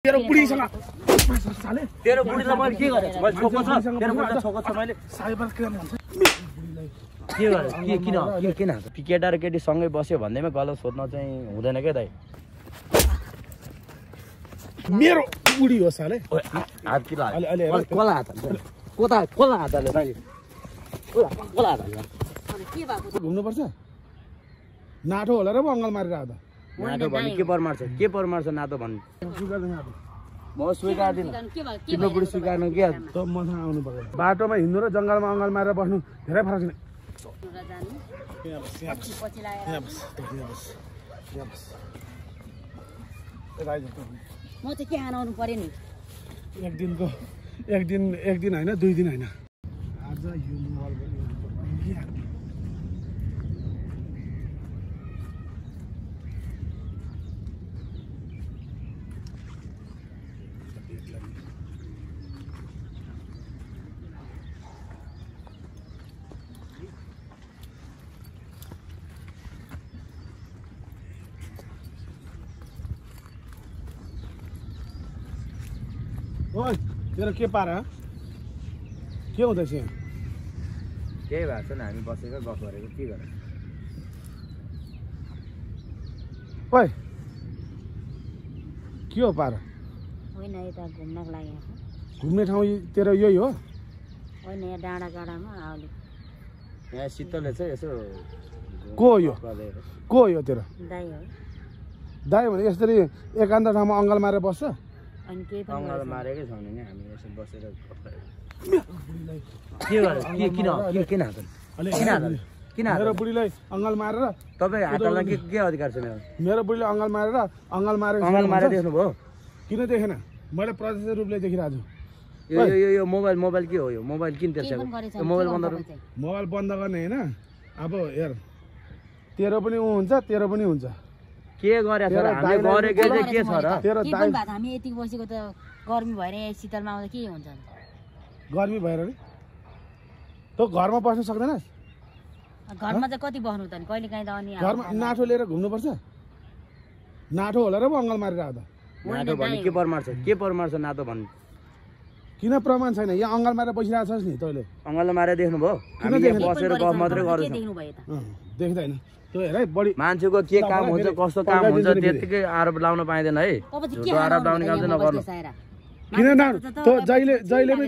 तेरो बुढीसँग साले तेरो बुढीलाई मैले के गरेँ? मैले छोको छ, तेरो बुढीलाई छोको छ मैले। साइबर क्राइम भन्छ के गरेँ? किन केटा र केटी सँगै बस्यो भन्दैमा गलत सोध्न चाहिँ हुँदैन के दाइ? मेरो बुढी हो साले। हात किन हात? अलि कोला हात हाल्छ? कोला हात हाल्यो दाइ? कोला हात हाल्यो? के भएको? घुम्नुपर्छ नाटो होला र पो अङ्गल मारेर आउँदा नाटो भन्ने के परमार्छ? के परमार्छ नाटो भन्ने? म स्वीकार्दिनँ। तिम्रो बुढी स्वीकार्नु के? त मसँग आउनु पर्यो। बाटोमा हिँड्नु र जङ्गलमा अङ्गल मारेर बस्नु धेरै फरक छ। म चाहिँ के आउनु पर्यो नि? एक दिन होइन 2 दिन होइन। आज यो मोबाइल ओइ तेरो के पारा के हुँदैछ यहाँ? केही भएको छैन, हामी बसेको गफ गरेको के गरेँ? ओइ के हो पारा? होइन यता घुम्नको लागि आएको। घुम्ने ठाउँ तेरो यही हो? होइन यहाँ डाँडाकाँडामा आउने। यहाँ शीतलले चाहिँ यसो को हो यो? को हो यो तेरो? दाइ हो। दाइ भने यसरी एकान्त ठाउँमा अङ्गल मारेर बस्छ? अनि केही पनि अङ्गल मारेकै छैन नि, हामी यसो बसेर गफ गरेको। के गरेँ? किन हात? मेरो बुढीलाई अङ्गल मारेर तपाईँ हात हाल्न के अधिकार छ मेरो? मेरो बुढीले अङ्गल मारेर अङ्गल मारेर देख्नुभयो? किन देखेन? मैले प्रत्यक्ष रूपले देखिरहेको छु। यो मोबाइल के हो? यो मोबाइल किन त्यसो? मोबाइल बन्द गर्ने होइन। अब हेर तेरो पनि ऊ हुन्छ तेरो पनि हुन्छ। के गरे सर? हामीले गरेको चाहिँ के छ र? तेरो दाइ हामी यति बसेको त गर्मी भएर शीतलमा आउँदा के हुन्छ? गर्मी भएर नि तँ घरमा बस्न सक्दैनस्? घरमा चाहिँ कति बस्नु त नि? कहिले काहीँ त अनि घरमा नाठो लिएर घुम्नुपर्छ? नाठो होला र पो अङ्गल मारेर आउँदा? नाटो भन्ने के परमार्छ? के परमार्छ नाटो भन्ने? किन प्रमाण छैन? यहाँ अङ्गल मारेर बसिरहेको छस् नि तैँले। अङ्गल मारेर देख्नुभयो? हामी यहाँ बसेर गफ मात्रै गरेछौँ। देख्दैन त्यो हेर है। बढी मान्छेको के काम हुन्छ कस्तो काम हुन्छ त्यतिकै आरोप लाउन पाइँदैन है। झुटो आरोप लाउने काम चाहिँ नगर्नु। किन न तँ जहिले पनि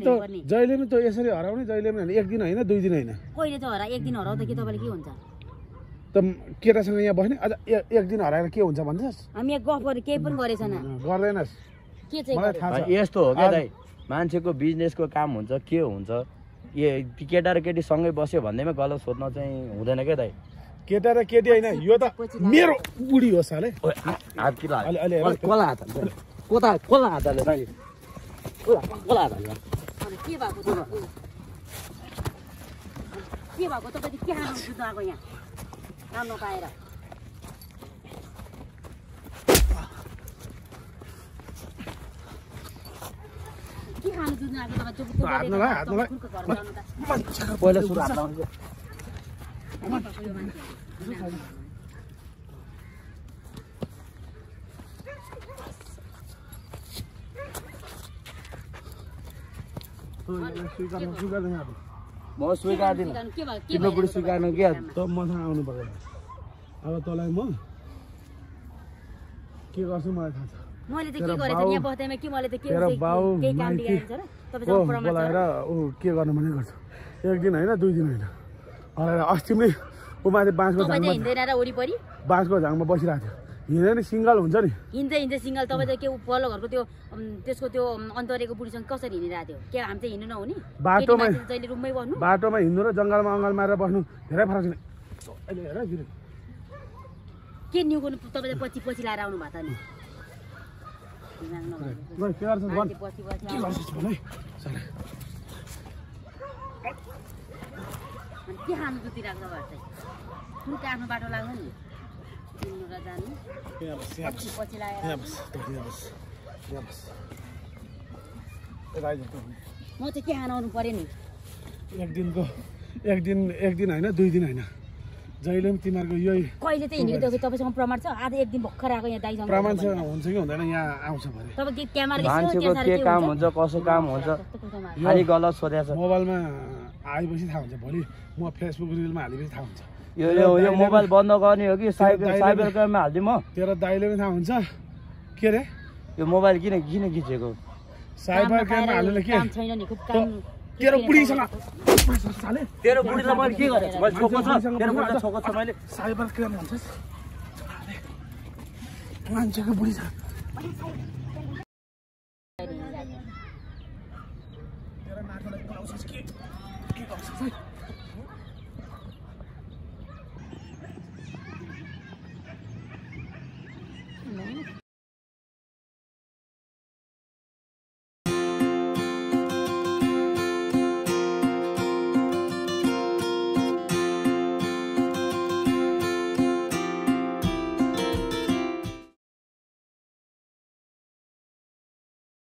तँ यसरी हराउने जहिले पनि होइन। 1 दिन होइन 2 दिन होइन। कहिले चाहिँ हरा 1 दिन हराउँदा के तपाईँले के हुन्छ? त केटासँग यहाँ बस्ने अझ 1 दिन हराएर के हुन्छ भन्छस्? हामी यहाँ गफ गरेर केही पनि गरेछन्। गर्दैनस्? के चाहिँ मलाई थाहा छ। यस्तो हो क्या दाइ, मान्छेको बिजनेसको काम हुन्छ के हुन्छ? केटा र केटी सँगै बस्यो भन्दैमा गलत सोध्न चाहिँ हुँदैन क्या दाइ? केटा र केटी होइन, यो त मेरो बुढी हो साले। हात किन हात? अलि कोला हात हाल्छ? कोला हात हाल्यो दाइ? कोला हात हाल्यो? के भएको त? के भएको? तपाईँ के खानु जुत्नु आएको यहाँ काम नपाएर? के खानु जुत्नु आएको तपाईँ? पहिला सुरु हात लाउनु। म स्वीकार्दिनँ। तिम्रो बुढी स्वीकार्नु के? त मसँग आउनु पर्यो। अब तँलाई म के गर्छु मलाई थाहा छ। मैले त के गरेछ यहाँ बस्दैमा के मैले त के तेरो बाउ केही काम बिगारेछ र तपाईसँग प्रमाण छ? बोलाएर ऊ के गर्नु भने गर्छु। 1 दिन होइन 2 दिन होइन। हराएर अस्ति पनि ऊ माथि बाँसको झाङमा बसिरहेको थियो। हिँड्यो नि सिङ्गल हुन्छ नि। हिँड्दै सिङ्गल। तपाईँ त के पल्लो घरको त्यो त्यसको त्यो अन्तरेको बुढीसँग कसरी हिँडिरहेको थियो? के हामी चाहिँ हिँड्नु नहुने? बाटोमा जहिले रुममै बस्नु? बाटोमा हिँड्नु र जङ्गलमा अङ्गल मारेर बस्नु धेरै फरक छ। अहिले हेर के न्युको तपाईँ पछि लाएर आउनु भएको त नि? के खानु जुतिरहेको तपाईँ चाहिँ? फुलको आफ्नो बाटो लाग्नु नि हिँड्नु र जानु पछि लाएर म चाहिँ के आउनु पर्यो नि? 1 दिन होइन 2 दिन होइन। जहिले पनि तिमीहरूको यही कहिले त हिँडेको देखेको तपाईँसँग प्रमाण छ आज एक दिन भर्खर आएको यहाँ दाइसँग प्रमाण चाहिँ हुन्छ कि हुँदैन यहाँ आउँछ भने तपाईँ क्यामेरा मान्छेको के काम हुन्छ कसो काम हुन्छ खालि गलत सोधेको छ मोबाइलमा आएपछि थाहा हुन्छ भोलि म फेसबुक रिलमा हालेपछि थाहा हुन्छ यो मोबाइल बन्द गर्ने हो कि साइबर क्राइममा हालिदिउँ म तेरो दाइले पनि थाहा हुन्छ के रे यो मोबाइल किन खिचेको साइबर क्राइममा हाल्नुले के काम छैन नि खुब काम तेरो बुढीसँग तेरो बुढीलाई मैले के गरेँ मैले छोको छ तेरो बुढीलाई छोको छ मैले साइबर क्राइम भन्छस् मान्छेको बुढी छ